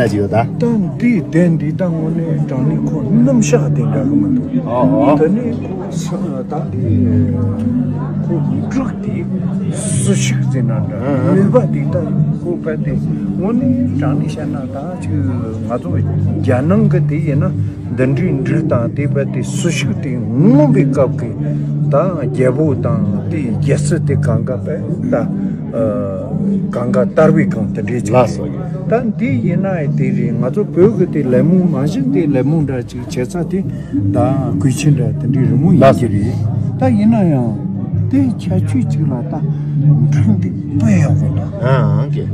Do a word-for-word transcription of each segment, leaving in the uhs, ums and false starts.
ན་ཅི་ཡོད་ད། ད་འདི་གདན་འདི་ད་དངོས་གནས་དྲང་གནས་ཁོ་རྣམ་གཞག་དེ་འདྲ་གི་མི་འདུག་ཨོ་ཨོ། ད་ནི་ཁོ་ས་ད་འདི་ཁོ་འབྲུག་དེ་སུ་ཞིག་ཟེར་ན་འདྲ། ཨ་ཨ། མོས་པ་དེ་ད་ཁོ་པ་དེ་དངོས་གནས་དྲང་གནས་བཤད་ན་ད་ཅིག་ང་ཚོ་རྒྱ་ནང་གི་དེ་ཡིན་ན་འདི་འདྲའི་འབྲུག་དང་དེ་པ་དེ་སུ་ཞིག་དེ་མངོན་པའི་སྐབས་ཀྱི་ད་རྒྱལ་པོ་དང་དེ་རྒྱལ་སྲིད་དེ་གང་ག་པ་ད་ཨ་གང་ག་དར་བའི་གང་དེ་འདྲའི་ཅིག་ལགས་སོ། ད་འདི་ཡིན་ན་དེ་རེད། ང་ཚོ་བོད་ཀྱི་དེ་ལད་མོ་མ་གཞི་དེ་ལད་མོ་འདྲ་ཅིག་བྱེད་ས་དེ་ད་གོས་ཆེན་འདྲ་དེ་འདྲའི་རི་མོ་ཡིན་གྱི་རེད། ད་ཡིན་ན་ཡང་དེ་ཁྱད་ཆོས་ཅིག་ལ་ད་འབྲུག་འདི་དཔེ་ཡག་པོ་འདུག་ཨང་ཀེ།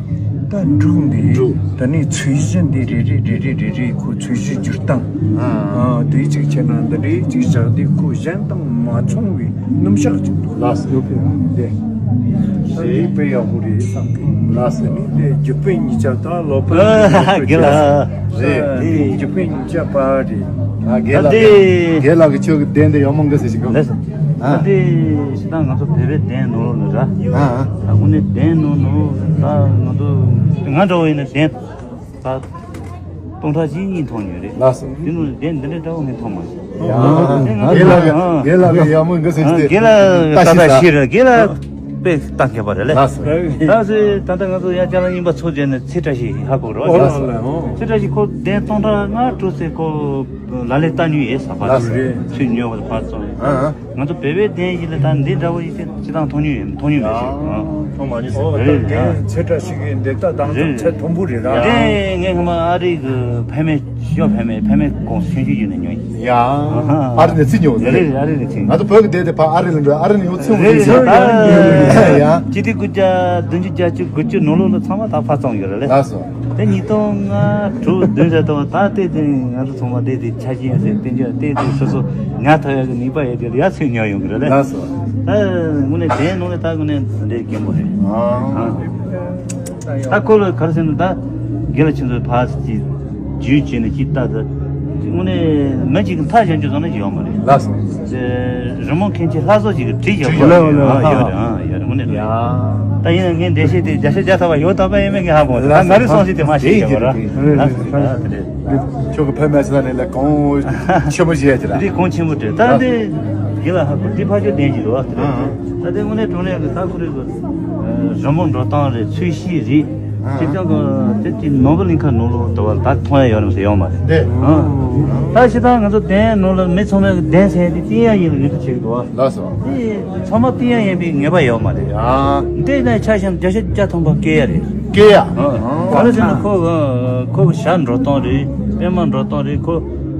ད་འབྲུག་འདི་འབྲུག་ད་ནི་ཚོས་གཞི་འདི་རེ་རེ་རེ་རེ་རེ་རེ་ཁོ་ཚོས་གཞི་བསྒྱུར་སྟངས། ཨང་། ཨ་དེ་ཅིག་བྱས་ན་འདི་འདྲའི་ཅིག་བཞག་དེ་ཁོ་གཞན་དང་མ་མཚུངས་པའི་རྣམ་གཞག་ཅིག་འདུག་ལགས་སོ། ཡོད་པའི་འདི་ས་འདི་དཔེ་ཡག་པོ་རེད་བསམ་གི། ལགས་སོ། ནི་དེ་རྒྱུ་སྤུན་གཉིས་ཆ་དང་ལོ་པ་རྒན་ལགས་རེད། དེ་རྒྱུ་སྤུན་གཉིས་ཆ་པ་རེད། ཨ་རྒན་ལགས། ད་དེ་རྒན་ལགས་ཀྱི་ཆོས་ཀྱི་གདན་དེ་ཡག་མོ་འགའ་ཟེར་ཞིག་གམ། ལགས་སོ། ཨ་ད་དེ་ཞེ་དྲག་ང་ཚོ་བོད་པའི་གདན་ནོར་ལ་ར། ཨ་ཨ། ད་དངོས་གནས་གདན་ནོར་ནོར་ད་ང་ཚོ་ང་འདྲ་བོ་ཡིན་ན་གདན་ད་སྟོང་ཕྲག་གཅིག་གཉིས་མཐོང་ཡོད་རེད། ལགས་སོ། དེ་ནོར་གདན་འདི་འདྲའི་འདྲ་བོ་ངས་མཐོང་མ་སོང་། ཡ། དེ་ང་རྒན་ལགས་ཀྱི་རྒན་ལགས་ཀྱི་ཡག་མོ་འགའ་ཟེར་ཞིག་དེ། རྒན་ལགས་ད་ལྟ་ཤི་རེད། རྒན་ལགས་དཔེ་ལྟ་མཁས་པ་རེད་ལེ། ལགས་སོ། ད་སེ་ད་ལྟ་ང་ཚོ་ཡང་ཅ་ལག་རྙིང་པ་ཚོ་བྱས་ནས་ཚེ་བཀྲ་ཤིས་ཧ་གོ་རོགས། ལགས་སོ། ཚེ་བཀྲ་ཤིས་ཁོ་གདན་སྟོང་ཕྲག་ལྔ་དྲུག་ཚེ་ཁོ་ལ་ལས་ལྟ་ཉུལ་ཡས་ས་ཕར། ལགས་སོ། ཚུར་ཉོ་བར་ཕར་སོང་། ཨ་ཨ། ང་ཚོ་བོད་པའི་གདན་ཞིག་ལ་ད་འདི་འདྲ་བོ་ཡིན་ཚེ་སྤྱི་བཏང་མཐོང་མྱོང་ཡོད་མཐོང་མྱོང་མེད་ཞིག་ཨ། མཐོང་མ་མྱོང་ཟེར། ཨོ་རེད་ད་རེད་ཨ། གདན་ཚེ་བཀྲ་ཤིས་ཀྱི་འདི་ལྟ་དང་རེད་ཚེ་མཐོན་པོ་རེད་ར། རེད། ངས་སྔ་མ་ཨ་རི་གི་ཕ་མེས་ཤོ་ཕ་མེས་ཕ་མེས་གོང་ཆུང་ཆུང་ཡིན་ན་ཉོ་ཡིན། ཡ། ཨ་རི་ནས་ཚིག་ཉོ་ཟེར། རེད་རེད། ཨ་རི་ནས་ཚིག་ང་ཚོ་བོད་ཀྱི་སྡེ་དེ་ཕ་ཨ་རི་ལ་འགྲོ། ཨ་རི་ནས་ཡོང་ཚིག་འོང་རེད་ཟེར། རེད་ད། ཡ། སྤྱི་ལེ་དགུ་བརྒྱ་བདུན་ཅུ་བརྒྱད་ཅུ་དགུ་བཅུ་ནང་ལོགས་ལ་ཚང་མ་ད་ཕར་བཙོང་ཡོད་རེད་ལེ། ལགས་སོ། དེ་ཉིས་སྟོང་ལྔ་དྲུག་བདུན་ཟེར་དང་ད་ལྟའི་དེ་ང་ཚོ་ཚང་མ་བསྡད་དེ་ཆ་རྐྱེན་ཟེར་བསྟན་རྒྱུ་བལྟས་དེ་སོ་སོ་ཉར་ཐུབ་ཡག་གི་ནུས་པ་ཡོད་དེ་ཡར་ཚུར་ཉར་ཡོང་གི་རེད་ལེ། ལགས་སོ། ད་དངོས་གནས་དེའི་ནང་ལ་ད་དངོས་གནས་འདི་འདྲའི་སྐྱེན་པོ་རེད། ཨ། ཨ། ད་ཁོ་ལ་ག་རེ་ཟེར་ན་ད་དགེ་ལ་ཁྱེད་ཚོ་ཕར་ཅིག་རྒྱུས་བྱས་ནས་ཅིག་ལྟ་ད་དངོས་གནས་མི་གཅིག་གི་མཐའ་གཞན་གྱི་བཟོ་ན་ཅིག་ཡོད་མ་རེད། ལགས་སོ། རི་མོ་མཁན་ཆེན་ལྷ་བཟོ་ཞིག་གི་བྲིས་བཞག་པ་ལ་ལ་ལ་ཡོད་རེད། ཨ་ཡོད་རེད། དངོས་གནས་ཡ། ད་ཡིན་ན་ངས་འགྲེལ་བཤད་དེ་བརྒྱ་ཆ་བརྒྱ་ཐམ་པ་ཡོད་དམ་པ་ཡིན་མིན་ངས་ཧ་གོ་མ་སོང་། ད་ང་རེ་སོང་ཞིག་དེ་མ་ཤེས་ཀྱི་བ་ར། ལགས་སོ། ད་དེ་རེད། ཁྱོད་ཀྱི་ཕ་མ་ཚོ་ནས་ལ་གོང་ཆེན་པོ་བྱས་ཀྱི་ར། དེ་གོང་ཆེན་པོ་དེ་ད་དེ་དགེ་ལ་ཧ་གོ་དེ་ཕ་ཆོས་ལྡན་གྱི་རེད་བ། ད་དེ་དངོས་གནས་དྲང་གནས་ཀྱི་ད་ཁོ་རེ་གི་རི་མོ་འགྲོ་སྟངས་རེད། ཚོས་གཞི་རེད། ཁྱེད་ཅག་གི་དེ་དེ་ནོར་བུ་གླིང་ཁ་ནང་ལོགས་དུ་བ་ད་མཐོང་ཡ་ཡོད་རེད་ཟེར་ཡོད་མ་རེད། འདི། ཨ། ད་ཕྱི་ཐང་ང་ཚོ་གདན་ནང་ལ་མི་ཚང་མས་གདན་ཟེར་ཡ་དེ་བསྟན་ཡ་ཡིན་ལ་ངེས་འདུག་བྱེད་ཀྱི་འདུག་བ། ལགས་སོ། དེ་ཚང་མ་བསྟན་ཡ་ཡིན་པའི་ངེས་པ་ཡོད་མ་རེད། ཡ། འདི་ནས་ཆ་བཞག་ན་བརྒྱ་ཆ་བརྒྱ་ཐམ་པ་སྐྱེ་ཡ་རེད། སྐྱེ་ཡ། ཨ། ག་རེ་ཟེར་ན་ཁོ་ཁོ་ཞྭ་འགྲོ་སྟངས་རེད། པད་མ་འགྲོ་སྟངས་རེད། ཁོ་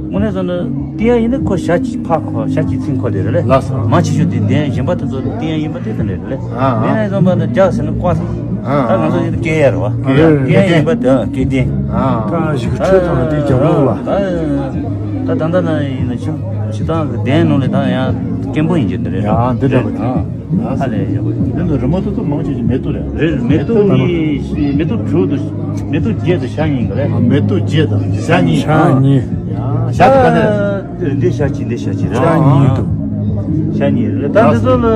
དངོས་གནས་བཟོ་ན་བསྟན་ཡ་ཡིན་ན་ཁོ་ཞྭ་གཅིག་ཕ་ཁོ་ཞྭ་གཅིག་ཚིག་ཁོ་དེ་རེད་ལེ། ལགས་སོ། མང་ཆེ་ཤོས་དེ་གདན་གཞན་པ་དེ་ཚོ་བསྟན་ཡ་ཡིན་པ་དེ་དེ་འདྲ་རེད་ལེ། ཨ་ཨ། དེ་ནས་བཟུང་བ་ནི་རྒྱག་ཟེར་ན་བཀའ་ཟེར། ཨ་ཨ། ད་ང་ཚོ་ཡིན་ན་སྐད་ཡ་རེད་བ། སྐད་ཡ། སྐད་ཡ་ཡིན་པ་དེ་སྐད་ལྡན། ཨ་ཨ། ད་ཞིག་ཁྲོད་དང་དེ་རྒྱབ་ལོགས་ལ། ད་ད་ད་ད་ན་ཡིན་ན་ཆུ་ཆུ་དང་གི་གདན་ནང་ལ་ད་ཡང་སྐྱེན་པོ་ཡིན་གྱི་འདི་རེད། ཡ་འདི་འདྲ་བ། ཨ་ཧ་ལས་ཡག་པོ་ཡིན། འདི་ནི་རི་མོ་ཏོ་ཏོ་མང་ཆེ་ཆེ་མེ་ཏོག་རེད། རེད། མེ་ཏོག་གཉིས་མེ་ཏོག་དྲུག་ཏུ་མེ་ཏོག་བརྒྱད་དུ་ཞག་གཉིས་གི་རེད། མེ་ཏོག་བརྒྱད་དང་ཞག་གཉིས། ཞག་གཉིས། ཡ་ཞག་ག་ནས། འདི་ཞག་གཅིག་འདི་ཞག་གཅིག་རེད། ཞག་གཉིས་འདུག་ཞག་གཉིས་རེད། ད་འདི་ཚོ་ལ་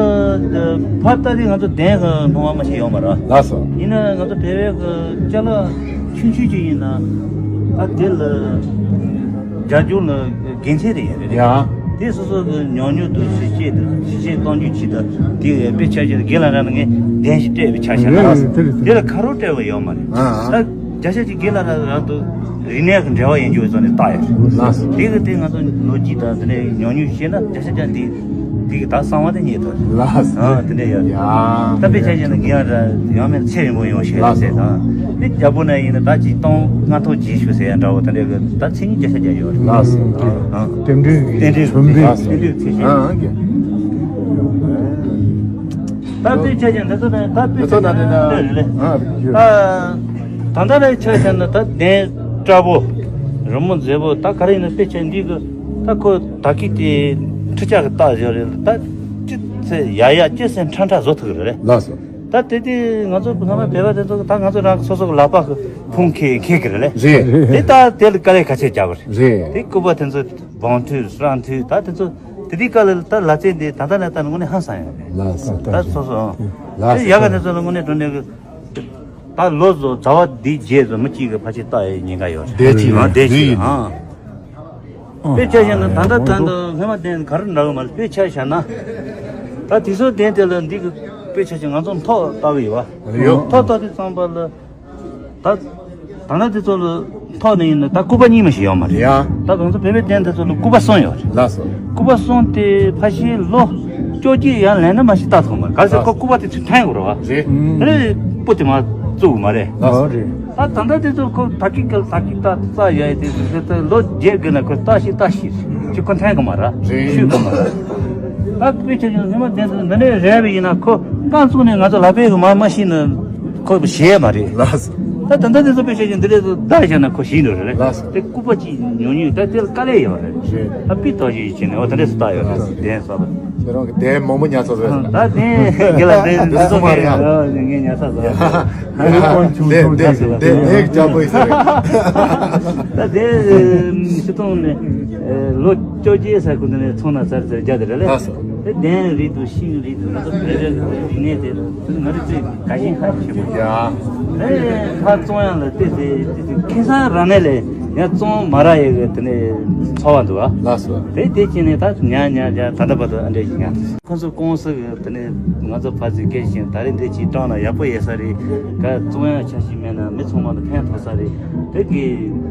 ཕར་ལྟ་དུས་ང་ཚོ་གདན་གི་མཐོང་བ་མ་ཞིག་ཡོད་མ་རེད། ལགས་སོ། ཡིན་ན་ང་ཚོ་བོད་པའི་གི་ཅ་ལག་ཆུང་ཆུང་ཅིག་ཡིན་ན་ད་དེ་ལ་རྒྱ་སྒྱུར་ལ་དགེ་མཚན་རེ་ཡོད་རེད། ཡ། དེ་སོ་སོ་གི་ཉོ་ཉོ་དུ་ཞིག་བྱེད་དུ་ཞིག་བྱེད་གཏོང་རྒྱུ་ཅིག་དང་དེ་དཔེ་ཆ་བཞག་དགེ་ལ་ར་ནི་ངས་གདན་ཞིག་སྤྲད་པའི་ཆ་བཞག་ན་དེ་ལ་ཁ་རོག་སྤྲད་པ་ཡོད་མ་རེད། ཨ་ཨ། ད་བརྒྱ་ཆ་གཅིག་དགེ་ལ་ར་རང་དུ་རིག་གནས་ཀྱི་འབྲེལ་བ་ཡིན་རྒྱུ་བཟོ་ནས་བཏགས་ཡོད། ལགས་སོ། དེ་གི་དེ་ང་ཚོ་ལོ་རྒྱུས་དང་དེ་ནས་ཉོ་ཉོས་ཤེས་ན་བརྒྱ་ཆ་བརྒྱ་འདི་འདི་གི་ད་གསང་བ་དེ་རྙེད་ཐུབ། ལགས་སོ། ཨ་དེ་འདྲ་ཡོད། ཡ། ད་དཔེ་ཆ་བཞག་ན་དགེ་ལ་ར་ཡང་མིན་ཚེ་རིང་པོ་ཡོང་ཤེས་ལགས་ཟེར་དང་། དེ་རྒྱ་པོ་ན་ཡིན་ན་ད་ཅིག་སྟོང་ལྔ་ཐོག་རྗེས་ཤུགས་ཟེར་ཡ་འདྲ་བོ་དེ་འདྲ་གི་ད་མཚན་ཉིད་བརྒྱ་ཆ་བརྒྱ་ཡོད། ལགས་སོ། ཨ་རྟེན་འབྲེལ་གྱི་རྟེན་འབྲེལ་བྱུང་འབྲེལ། ལགས་སོ། རྟེན་འབྲེལ་ཚེ་ཤེས། ཨ་ཨ། ད་དཔེ་ཆ་བཞག་ན་ད་ཚོ་ན་ད་དཔེ་ཆ་བཞག་ན་འདི་རེད་ལེ། ཨ་ད་ད་ལྟ་ལས་ཆ་བཞག་ན་ད་གདན་བཀྲ་པོ་རི་མོ་མཛེས་པོ་ད་ག་རེ་ཡིན་ན་དཔེ་ཆ་འདི་གི་ད་ཁོ་ད་གི་དེ་ཁྲི་ལྕགས་གི་རྟགས་བཞག་རེད། ད་ཅི་ཚེ་ཡ་ཡ་ཅི་སེ་ཁྲ་ཁྲ་བཟོ་ཐུབ་རེད་ལེ། ལགས་སོ། ད་དེ་དེ་ང་ཚོ་སྔ་མ་བོད་པ་དེ་ཚོ་ད་ང་ཚོ་རང་སོ་སོ་གི་ལག་པ་གི་ཕུང་ཁེ་ཁེ་གི་རེད་ལེ། རེད། དེ་ད་དེ་ལ་དཀའ་ལས་ཁ་ཤས་རྒྱབ་པ་རེད། རེད། དེ་སྐུད་པ་དེ་ཚོ་སྦང་མཐུད་སྲ་མཐུད་ད་དེ་ཚོ་དེ་དེ་དཀའ་ལས་ད་ལ་རྩེ་འདི་ད་ལྟ་ནས་ད་དངོས་གནས་ཧང་སང་ཡོད་རེད། ལགས་སོ། ད་སོ་སོ་ཨང་། ལགས་སོ། དེ་ཡ་ག་དེ་ཚོ་ལ་དངོས་གནས་དྲང་གནས་གི་ད་ ད་ལོ་ཚོ་ཟླ་བ་འདིའི་རྗེས་སུ་མི་གཅིག་གི་ཕ་ཆེ་ལྟ་ཡའི་ཉེན་ཁ་ཡོད་རེད། བསྡད་ཅིག་ཨ། བསྡད་ཅིག་ཨ། དཔེ་ཆ་བཞག་ན་ད་ལྟ་ད་ལྟ་སྔོན་མ་དེ་ག་རེ་འདྲ་གི་མ་རེད། དཔེ་ཆ་བཞག་ན་ད་དེ་ཚོ་དེ་དེ་ལ་འདི་གི་དཔེ་ཆ་ཞིག་ང་ཚོ་མཐོ་ལྟ་གི་ཡོད་པ། ཡོད། མཐོ་ལྟ་དུས་ཙམ་པ་ལ་ད་ད་ལྟ་དེ་ཚོ་ལ་མཐོ་ནས་ཡིན་ན་ད་སྐུད་པ་གཉིས་མ་ཞིག་ཡོད་མ་རེད། ཡ། ད་ང་ཚོ་བོད་པའི་གདན་དེ་ཚོ་ལ་སྐུད་པ་གསུམ་ཡོད་རེད། ལགས་སོ། སྐུད་པ་གསུམ་དེ་ཕ་ཤིའི་ལོ་བཅོ་བརྒྱད་ཡར་ལེན་ན་མ་ཤི་ལྟ་ཐུབ་མ་རེད། ག་ཟེར་ཁོ་སྐུད་པ་དེ་ཚུར་འཐེན་དགོས་རེད་བ། རེད། ཨུམ། དེ་ནས་སྤུ་དེ་མར་བཙུགས་དགོས་མ་རེད། ཨོ་རེད། ད་ད་ལྟ་དེ་ཚོ་ཁོ་ད་ཀི་ཀལ་ད་ཀི་ད་རྩ་ཡ་ཡི་དེ་ཚོ་ད་ལོ་བརྒྱད་དགོས་ན་ཁོ་ལྟ་ཤི་ལྟ་ཤི་ཅི་ཁོ་འཐེན་དགོས་མ་རེད། རེད། ཤུལ་དགོས་མ་རེད། ད་དཔེ་ཆ་ཡང་སྔོན་མ་དེ་ཚོ་འདི་འདྲའི་རེད་པ་ཡིན་ན་ཁོ་རྐང་བཙུགས་ནས་ང་ཚོ་ལག་པས་གི་མར་མ་ཤི་ན་ཁོ་ཞེད་མ་རེད། ལགས་སོ། ད་ད་ལྟ་དེ་ཚོ་དཔེ་ཆ་ཡང་འདི་འདྲའི་ཚོ་བདག་བཞག་ན་ཁོ་ཞི་འགྲོ་རེད། ལགས་སོ། དེ་སྐུད་པ་གཅིག་ཉུང་ཉུང་ད་དེ་ལ་དཀའ་ལས་ཡོད་རེད། རེད། ད་པི་ཏོ་ཞིག་བྱས་ནས་འོ་དེ་འདྲས་སུ་བཏགས་ཡོད་རེད། གདན་ས་ལ། ཁྱེད་རང་གི་གདན་མང་པོ་ཉར་ཚར་བས། ད་གདན་དགེ་ལ་གདན་འདི་ཚོ་མ་རེད། ངས་ཉར་ཚར་སོང་། ངའི་ཁོང་ཆུང་ཆུང་དེ་དེ་དེ་ངའི་ལྗགས་པོ་ཡིན་ས་རེད། ད་དེ་ཕྱི་ཐོང་ནས་ལོ་བཅོ་བརྒྱད་ས་ཁུ་འདི་ནས་ཚོང་ན་ཚར་ཚར་རྒྱ་དེ་རེད་ལ། ལགས་སོ། དེ་གདན་རིགས་དང་ཤིང་རིགས་དང་ང་ཚོ་བོད་པའི་རིག་གནས་དེ་ང་རེ་ཚོས་དགའ་ཞེན་ཧ་ཆེ་པོ། ཡ། ཨེ་ཕར་བཙོང་ཡག་ལ་བལྟས་ཚེ་དེ་དེ་ཁེ་སང་རང་ནས་ལས་ཡང་བཙོང་མ་རག་ཡག་གི་དེ་ནས་འཚོ་བ་འདུག་ཨ། ལགས་སོ། དེ་དེ་བྱས་ནས་ད་ཉ་ཉ་ཉ་ད་ལྟ་བར་དུ་ཨ་འདྲས་ཤིག་ཉ། ཁོང་ཚོ་ཀུང་སི་གི་དེ་ནས་ང་ཚོ་ཕར་ཚུར་སྐད་ཆ་བཤད། ད་རེས་འདི་ཅིག་བཏང་ན་ཡག་པོ་ཡོད་ས་རེད། ག་བཙོང་ཡག་ཆ་ཞིག་མེད་ན་མི་ཚང་མ་ལ་ཕན་ཐོགས་ས་རེད། དེ་གི་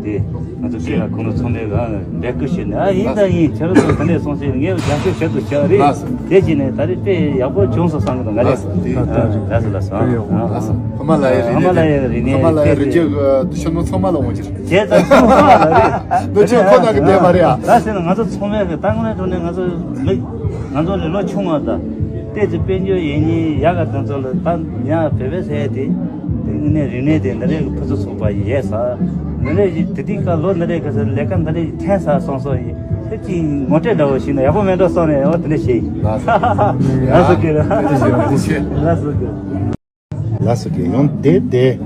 དེ་ང་ཚོ་སྐད་ལ་ཁོང་ཚོ་ཚང་མས་འབད་བསྐུལ་བྱས་ནས་ཨ་ཡིན་ད་ཡིན་ཁྱེད་རང་ཚོ་དེ་འདྲས་སོང་ཚེ་ངས་རྒྱབ་སྐྱོར་བྱེད་དུ་བྱ་རེད། ལགས་སོ། དེ་བྱས་ནས་ད་རེས་དཔེ་ཡག་པོ་བྱུང་སོང་བསམ་གི་འདུག་ང་རེད། ལགས་སོ། དེ་ལགས་སོ་ལགས་སོ། ཨ། ལགས་སོ། ཧ་མ་ལ་ཡའི་རིག་གནས། ཧ་མ་ལ་ཡའི་རིག་གནས། ཧ་མ་ལ་ཡའི་རིག་གནས་ཤར་ནུབ་ཚང་མ་ལ་འོང་ཕྱིར། བྱས་ཙང་ཚང་མ་ལ་རེད། འདི་ཆོས་ཁོ་ན་གི་བསྡད་པ་རེད་ཨ། ད་ཟེར་ན་ང་ཚོ་ཚང་མས་གི་ད་དངོས་གནས་དྲང་གནས་ང་ཚོ་མི་ང་ཚོ་ལས་ལོ་ཆུང་བ་དང་ཏོག་ཙམ་དཔལ་འབྱོར་ཡོད་མཁན་ཡག་ག་དེ་ཚོ་ལ་ད་ཡང་བོད་པའི་ཟེར་ཡ་དེ་དེ་དངོས་གནས་རིག་གནས་དེ་འདི་འདྲའི་གི་ཕུན་སུམ་ཚོགས་པ་ཡོད་ས། འདི་འདྲའི་གི་དེ་དུས་ཀ་ལོ་འདི་འདྲའི་གི་ས་ལས་ཀ་འདི་འདྲའི་གི་འཐེན་ས་སོང་སོང་ཡིན་དེ་ཅིག་ངོ་སྤྲོད་འདྲ་བོ་ཞིག་ན་ཡག་པོ་མེད་འགྲོ་སོང་ནས་འོ་དེ་འདྲ་བྱས་ཡིན། ལགས་སོ། ལགས་སོ་གི་ལགས་སོ་གི་ལགས་སོ་གི་ཡོང་དེ་དེ།